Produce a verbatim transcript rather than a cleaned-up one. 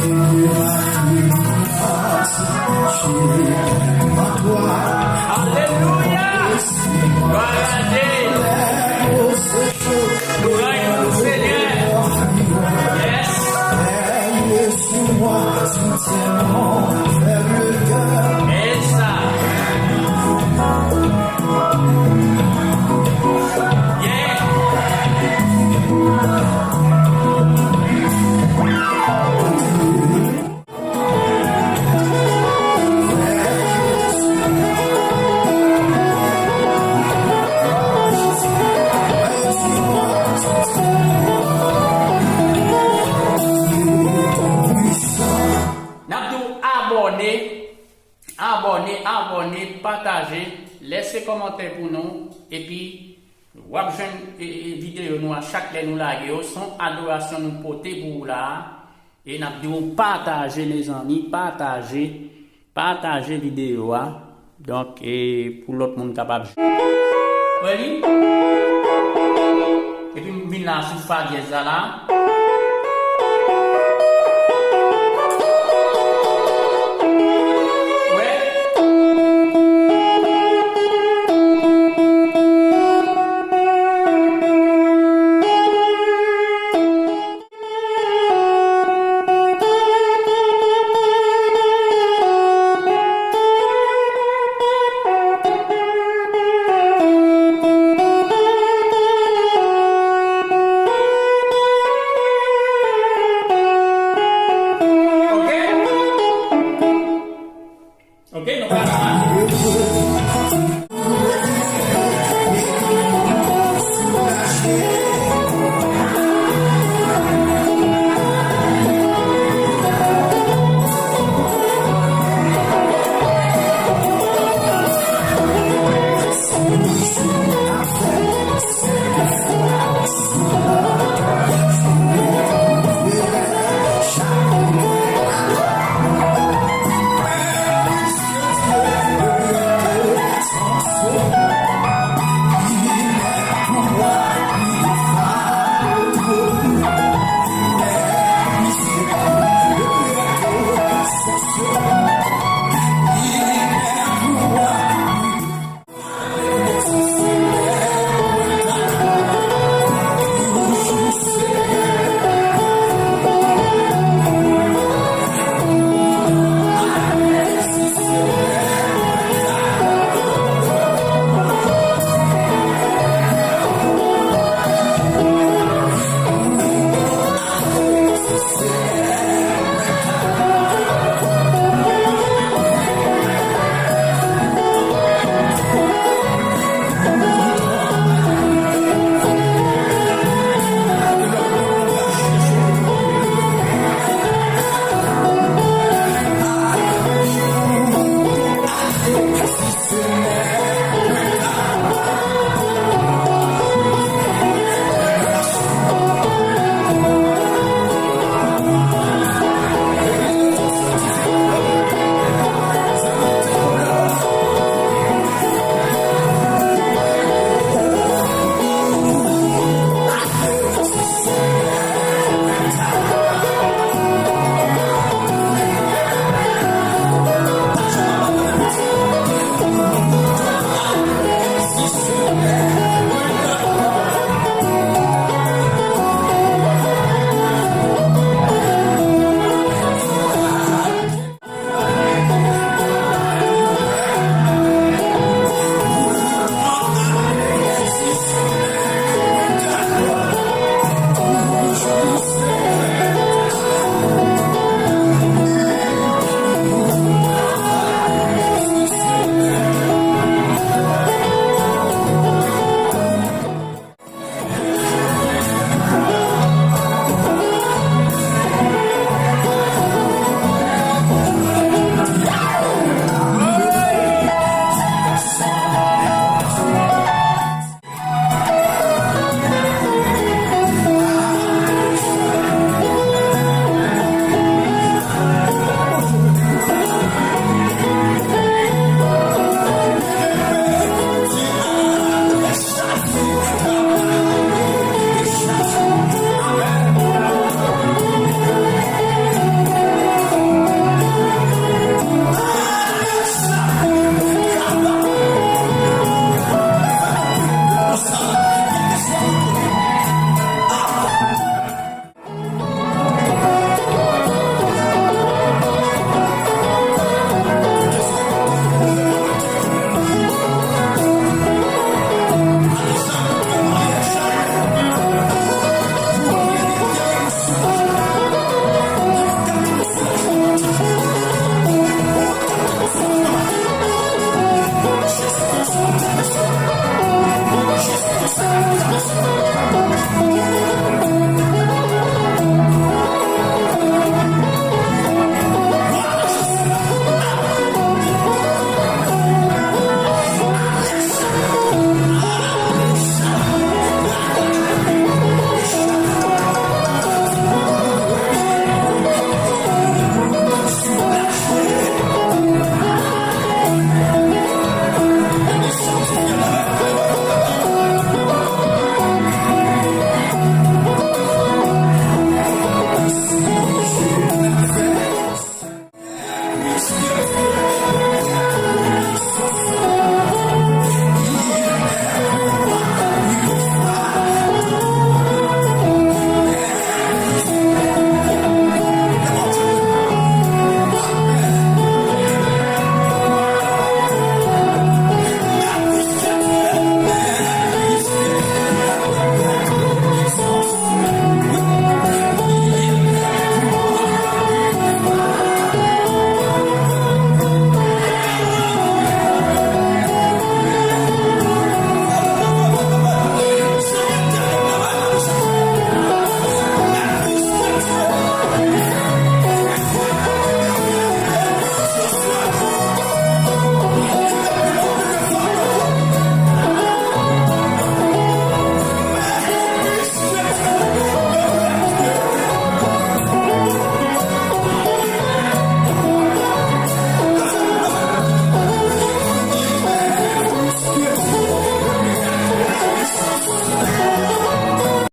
Alelouya! Glwa a Dye! Louanj pou nou, Senyè! Yes! E sa! Yeah! N ap di w abòne, abòne, abòne, pataje, lèse kòmantè pou nou, epi w ap jwenn, e, e, videyo nou a chak lè nou lage yo. Se yon adorasyon nou pote pou ou la a. E n ap di w pataje, mezanmi, pataje, pataje videyo a. Donk, e, pou lòt moun kapab jwenn. Wè li? Epi m vin la sou fa dyèz la la.